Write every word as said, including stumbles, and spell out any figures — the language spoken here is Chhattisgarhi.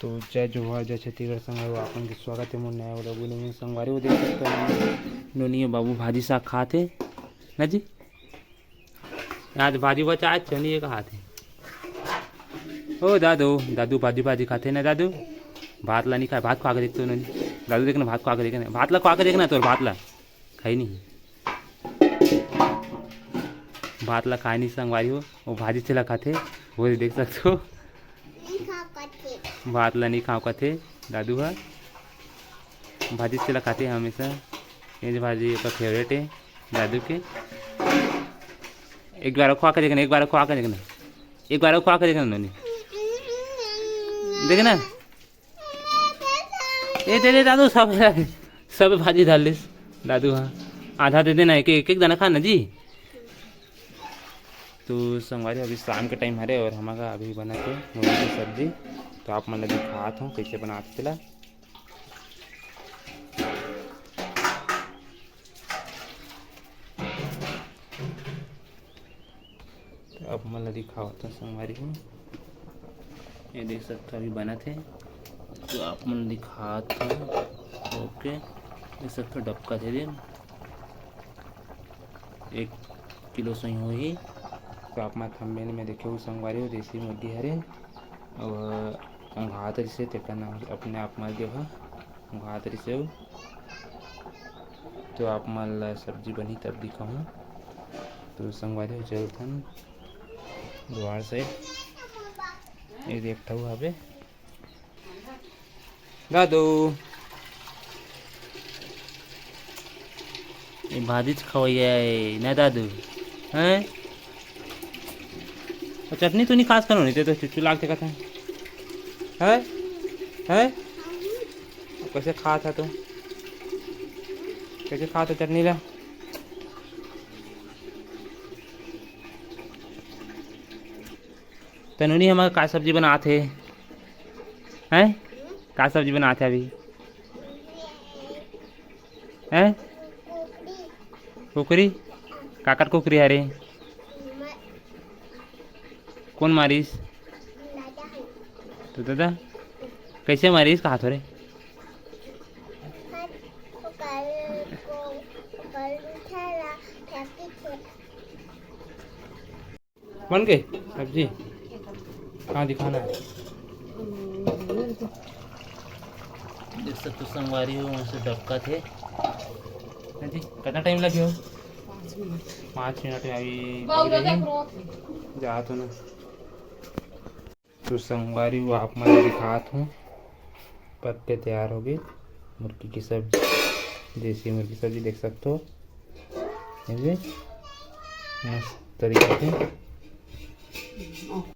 तो जय जोहार, जय छत्तीसगढ़ संगवारी हो, आप मन के स्वागत हे मोर नया vlog में। संगवारी हो, देख सकत हो नोनी अउ बाबू भाजी साग खात हे ना जी। आज भाजी बचा, आज चनिया खात हे। ओ दादू, दादू भाजी, भाजी खात हे ना दादू। भात ला नहीं खाए, भात खा के देख तो नोनी। दादू देख ना, भात खा के देख ना, भात ला खा के देख ना, तोर भात ला खाई नहीं। भात ला खाए नहीं संगवारी हो, वो भाजी चला खाथे, वो देख सकत हो। भात ला नहीं खाव कथे दादू हा, भाजी चला खाथे हमेशा। ये जो भाजी ओकर favourite हे दादू के। एक बार खवा के देखना, एक बार खवा के देखना, एक बार खवा के देखना नोनी, देखना। ए दे दे दादू, सब, सब भाजी डाल लिस दादू हा। आधा दे देना, एक एक, एक दाना खा ना जी। तो संगवारी, अभी शाम के time हरे और हमर घर अभी बनत हे मुर्गी के सब्जी। तो आप मन ला दिखात हूँ कैसे बनात हे तेला। तो आप मन ला दिखावत हूँ संगवारी हो, ये देख सकत हो अभी बनत हे। तो आप मन ला दिखात हूँ, OK, देख सकत हो डबकत हे दे, एक किलो सही होही। तो आप मन thumbnail में देखे हो संगवारी हो, देसी मुर्गी हरे। अउ ओंघात रिसे, तेकर नाम अपने आप मर गे ओहा, ओंघात रिसे अउ। तो आप मन ला सब्जी बनही तब दिखाहूँ। तो संगवारी हो, चलथन दुवार से, ये देख ठऊ हवे। दादू, ये भाजीच खवैया हे ना दादू, हैं? अउ चटनी तो नहीं खास करो, नहीं ते तो चुचू लागथे कथा। हैं? हैं? कैसे खात हे तो? कैसे खात हे चटनी ला? त नोनी हमर का सब्जी बनात हे? हैं? का सब्जी बनात हे अभी? हैं? कुकरी? काकर कुकरी हरे? कोन मारिस? तो दादा, कैसे मारिस, कहा थोरे? बन गए सब्जी? हाँ, दिखाना है। देख सकते हो संगवारी हो, वहाँ से डबकत हे। हाँ जी, कितना टाइम लगे हो? पाँच मिनट। पाँच मिनट में अभी बाबू बन दादा गई। रोत हे। जा तो ना। तो संगवारी हो, आप मन दिखात हूँ, पक के तैयार हो गई मुर्गी की सब्जी, देसी मुर्गी सब्जी देख सकते हो। ये भी मस्त तरीके से।